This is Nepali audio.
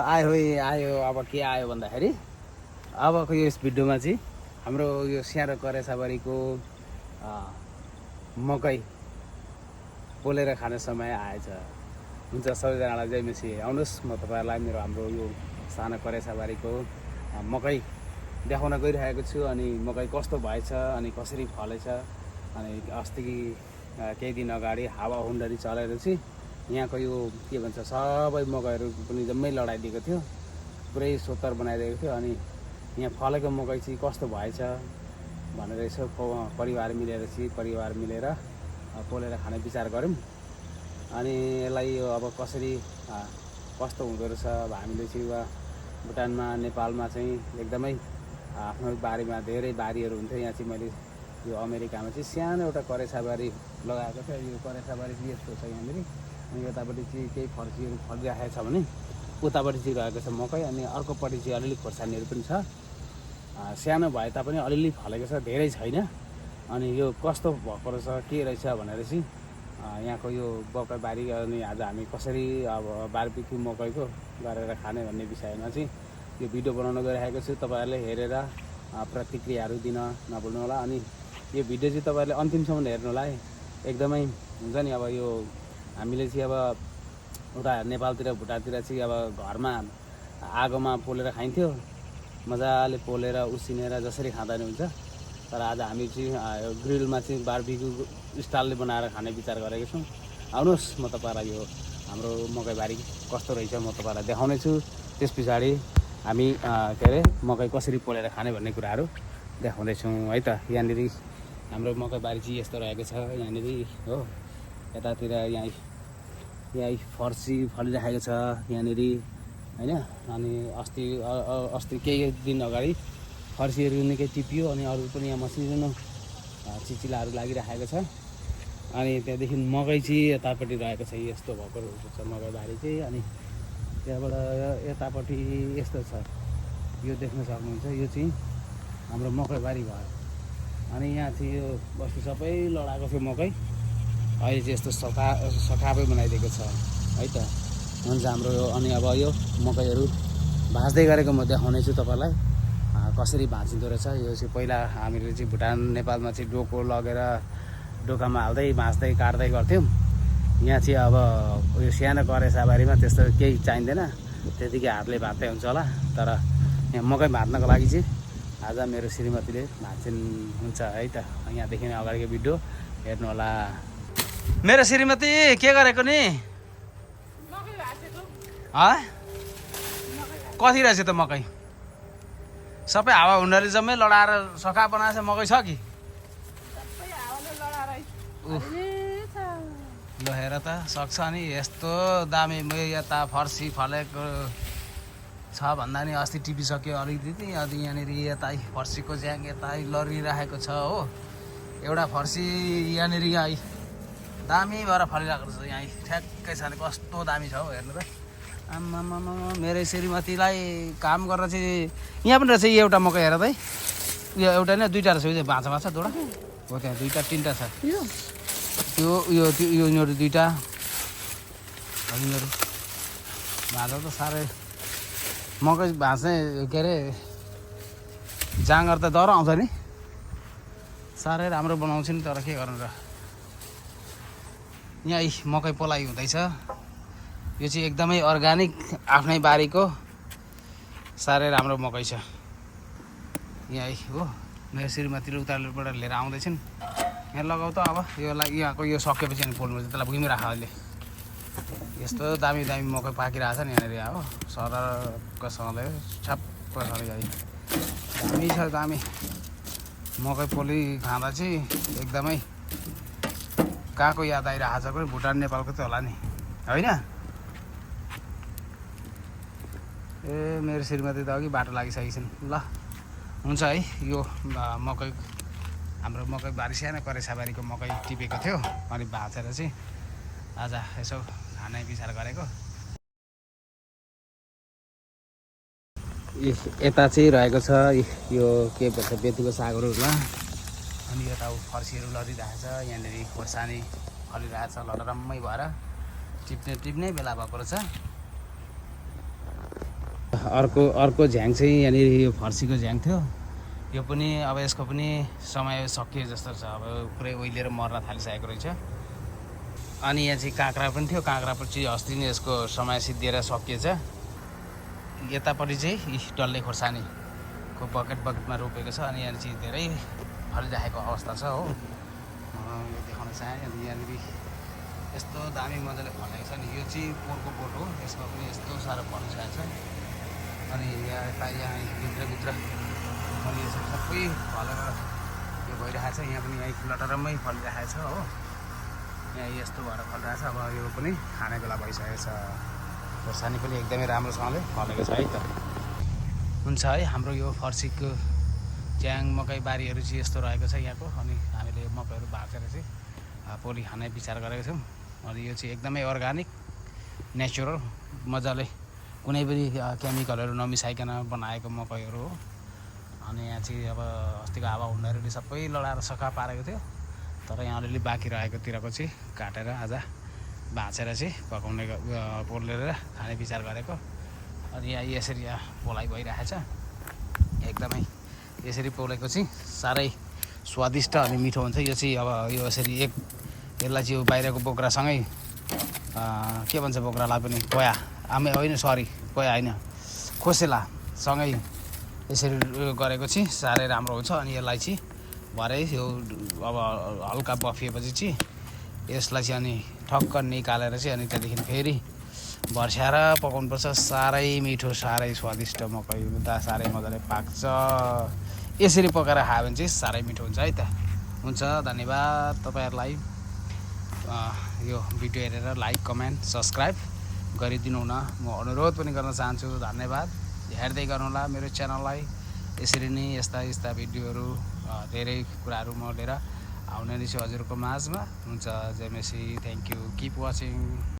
आयो अब के आयो भन्दाखेरि अबको यस भिडियोमा चाहिँ हाम्रो यो स्यारो करेसाबारीको मकै पोलेर खाने समय आएछ। हुन्छ सबैजनालाई जय मेसी। आउनुहोस् म तपाईँहरूलाई मेरो हाम्रो यो सानो करेसाबारीको मकै देखाउन गइरहेको छु। अनि मकै कस्तो भएछ अनि कसरी फलेछ। अनि अस्ति केही दिन अगाडि हावाहुन्डरी चलेर चाहिँ यहाँको यो के भन्छ सबै मकैहरू पनि जम्मै लडाइदिएको थियो, पुरै सोत्तर बनाइदिएको थियो। अनि यहाँ फलेको मकै चाहिँ कस्तो भएछ भनेर यसो परिवार मिलेर पोलेर खाने विचार गऱ्यौँ। अनि यसलाई यो अब कसरी कस्तो हुँदो रहेछ। अब हामीले चाहिँ भुटानमा नेपालमा चाहिँ एकदमै आफ्नो बारीमा धेरै बारीहरू हुन्थ्यो। यहाँ चाहिँ मैले यो अमेरिकामा चाहिँ सानो एउटा करेसाबारी लगाएको थियो। यो करेसाबारी चाहिँ यस्तो छ यहाँनिर। अनि यतापट्टि चाहिँ केही फर्सीहरू फलिरहेको छ भने उतापट्टि चाहिँ रहेको छ मकै। अनि अर्कोपट्टि चाहिँ अलिअलि खोर्सानीहरू पनि छ। सानो भए तापनि अलिअलि फलेको छ, धेरै छैन। अनि यो कस्तो भएको रहेछ के रहेछ भनेर चाहिँ यहाँको यो मकै बारी अनि आज हामी कसरी अब बारबिक्यू मकैको गरेर खाने भन्ने विषयमा चाहिँ यो भिडियो बनाउन गइरहेको छु। तपाईँहरूले हेरेर प्रतिक्रियाहरू दिन नभुल्नु होला। अनि यो भिडियो चाहिँ तपाईँहरूले अन्तिमसम्म हेर्नु होला है। एकदमै हुन्छ नि, अब यो हामीले चाहिँ अब उता नेपालतिर भुटानतिर चाहिँ अब घरमा आगोमा पोलेर खाइन्थ्यो, मजाले पोलेर उसिनेर जसरी खाँदा नि हुन्छ। तर आज हामी चाहिँ ग्रिलमा चाहिँ बारबिक्यू स्टाइलले बनाएर खाने विचार गरेको छौँ। आउनुहोस् म तपाईँलाई यो हाम्रो मकैबारी कस्तो रहेछ म तपाईँलाई देखाउने छु। त्यस पछाडि हामी के अरे मकै कसरी पोलेर खाने भन्ने कुराहरू देखाउँदैछौँ है त। यहाँनिर हाम्रो मकैबारी चाहिँ यस्तो रहेको छ यहाँनिर हो। यतातिर यहाँ फर्सी फलिरहेको छ यहाँनिर होइन। अनि अस्ति केही दिन अगाडि फर्सीहरू निकै टिप्यो। अनि अरू पनि यहाँ मसिनो चिचिलाहरू लागिरहेको छ। अनि त्यहाँदेखि मकै चाहिँ यतापट्टि रहेको छ, यस्तो भएको छ मकैबारी चाहिँ। अनि त्यहाँबाट यतापट्टि यस्तो छ, यो देख्न सक्नुहुन्छ। यो चाहिँ हाम्रो मकैबारी भयो। अनि यहाँ चाहिँ यो बस्ती सबै लडाएको थियो मकै, अहिले चाहिँ यस्तो सखापै बनाइदिएको छ है त। हुन्छ हाम्रो यो अनि अब यो मकैहरू भाँच्दै गरेको म देखाउने छु तपाईँलाई कसरी भाँचिँदो रहेछ। यो चाहिँ पहिला हामीले चाहिँ भुटान नेपालमा चाहिँ डोको लगेर डोकामा हाल्दै भाँच्दै काट्दै गर्थ्यौँ। यहाँ चाहिँ अब यो सानो करेसाबारीमा त्यस्तो केही चाहिँदैन, त्यतिकै हातले भाँच्दै हुन्छ होला। तर यहाँ मकै भाँच्नको लागि चाहिँ आज मेरो श्रीमतीले हुन्छ है त। यहाँदेखि अगाडिको भिडियो हेर्नु होला। मेरो श्रीमती के गरेको नि कति रहेछ त मकै? सबै हावा हुन्डरी जम्मै लडाएर सखा बनाएछ। मकै छ कि ल हेर त सक्छ नि यस्तो दामी यता फर्सी फलेको छ भन्दा नि अस्ति टिपिसक्यो अलिकति। अनि यहाँनिर यता फर्सीको ज्याङ यता लडिरहेको छ हो। एउटा फर्सी यहाँनिर यहाँ दामी भएर फलिरहेको रहेछ। यहाँ ठ्याक्कै छ, कस्तो दामी छ हौ हेर्नु त। आम्मामा मेरो श्रीमतीलाई काम गरेर चाहिँ यहाँ पनि रहेछ एउटा मकै हेर त। यो एउटा नै दुईवटा रहेछ, भाँचा दुईवटा हो, त्यहाँ दुईवटा तिनवटा छ। यिनीहरू दुईवटा यिनीहरू भाँचा त साह्रै मकै भाँच्ने के अरे जाँगर त डर आउँछ नि, साह्रै राम्रो बनाउँछ नि। तर के गर्नु र, यहाँ मकै पोलाइ हुँदैछ। यो चाहिँ एकदमै अर्ग्यानिक आफ्नै बारीको साह्रै राम्रो मकै छ यहाँ हो। मेरो श्रीमतीले उताबाट लिएर आउँदैछन्। यहाँ लगाउ त अब यहाँको यो सकेपछि अनि पोल्नु त्यसलाई भुइँमै राख। अहिले यस्तो दामी दामी मकै पाकिरहेछ नि यहाँनिर हो। सरसँगले छप्प सरी दामी छ, दामी मकै पोली खाँदा चाहिँ एकदमै कहाँको याद आइरहेको छ। भुटान नेपालको त होला नि होइन। ए मेरो श्रीमती त अघि बाटो लागिसकेको छिन्। ल हुन्छ है। यो मकै हाम्रो मकै बारी सानो करेसाबारीको मकै टिपेको थियो अनि भाँचेर चाहिँ आज यसो खाने विचार गरेको। यता चाहिँ रहेको छ यो के भन्छ बेतुको सागहरूमा। अनि यता फर्सीहरू लडिरहेछ। यहाँनिर खोर्सानी फलिरहेछ लडरम्मै भएर टिप्ने बेला भएको रहेछ। अर्को झ्याङ चाहिँ यहाँनिर यो फर्सीको झ्याङ थियो। यो पनि अब यसको पनि समय सकियो जस्तो छ, अब पुरै ओइलिएर मर्न थालिसकेको रहेछ। अनि यहाँ चाहिँ काँक्रा पनि थियो, काँक्रा पछि अस्ति नै यसको समय सिद्धिएर सकिएछ। यतापट्टि चाहिँ डल्ले खोर्सानीको बकेटमा रोपेको छ। अनि यहाँ चाहिँ धेरै फलिराखेको अवस्था छ हो, यो देखाउन चाहेँ। अनि यहाँनिर यस्तो दामी मजाले फलेको छ नि, यो चाहिँ पोहोरको बोट हो, यसमा पनि यस्तो साह्रो फलिसकेको छ। अनि यहाँ भित्रभित्र फलिएको छ, सबै फलेर यो भइरहेको छ। यहाँ पनि यहीँ लटरम्मै फलिरहेको छ हो, यहाँ यस्तो भएर फलिरहेको छ। अब यो पनि खाने बेला भइसकेको छ। खोर्सानी पनि एकदमै राम्रोसँगले फलेको छ है त। हुन्छ है, हाम्रो यो फर्सीको च्याङ मकै बारीहरू चाहिँ यस्तो रहेको छ यहाँको। अनि हामीले यो मकैहरू भाँचेर चाहिँ पोली खाने विचार गरेको छौँ। अनि यो चाहिँ एकदमै अर्ग्यानिक नेचुरल मजाले कुनै पनि केमिकलहरू नमिसाइकन बनाएको मकैहरू हो। अनि यहाँ चाहिँ अब अस्तिको हावाहुन्डरीले सबै लडाएर सफा पारेको थियो, तर यहाँ अलिअलि बाँकी रहेकोतिरको चाहिँ काटेर आज भाँचेर चाहिँ पकाउने पोलेर खाने विचार गरेको। अनि यहाँ यसरी यहाँ पोलाइ भइरहेछ, एकदमै यसरी पोलेको चाहिँ साह्रै स्वादिष्ट अनि मिठो हुन्छ। यो चाहिँ अब यो यसरी यसलाई चाहिँ यो बाहिरको बोक्रासँगै के भन्छ बोक्रालाई पनि कोया होइन सरी कोया होइन खोसेलासँगै यसरी गरेको चाहिँ साह्रै राम्रो हुन्छ। अनि यसलाई चाहिँ भरे यो अब हल्का बफिएपछि चाहिँ यसलाई चाहिँ अनि ठक्क निकालेर चाहिँ अनि त्यहाँदेखि फेरि भर्स्याएर पकाउनुपर्छ। साह्रै मिठो साह्रै स्वादिष्ट मकै साह्रै मजाले पाक्छ। यसरी पकाएर खायो भने चाहिँ साह्रै मिठो हुन्छ है त। हुन्छ, धन्यवाद तपाईँहरूलाई यो भिडियो हेरेर लाइक कमेन्ट सब्सक्राइब गरिदिनु हुन म अनुरोध पनि गर्न चाहन्छु। धन्यवाद, हेर्दै गर्नुहोला मेरो च्यानललाई। यसरी नै यस्ता भिडियोहरू धेरै कुराहरू म लिएर आउने नै छु हजुरको माझमा। हुन्छ, जय Messi, thank you, keep watching.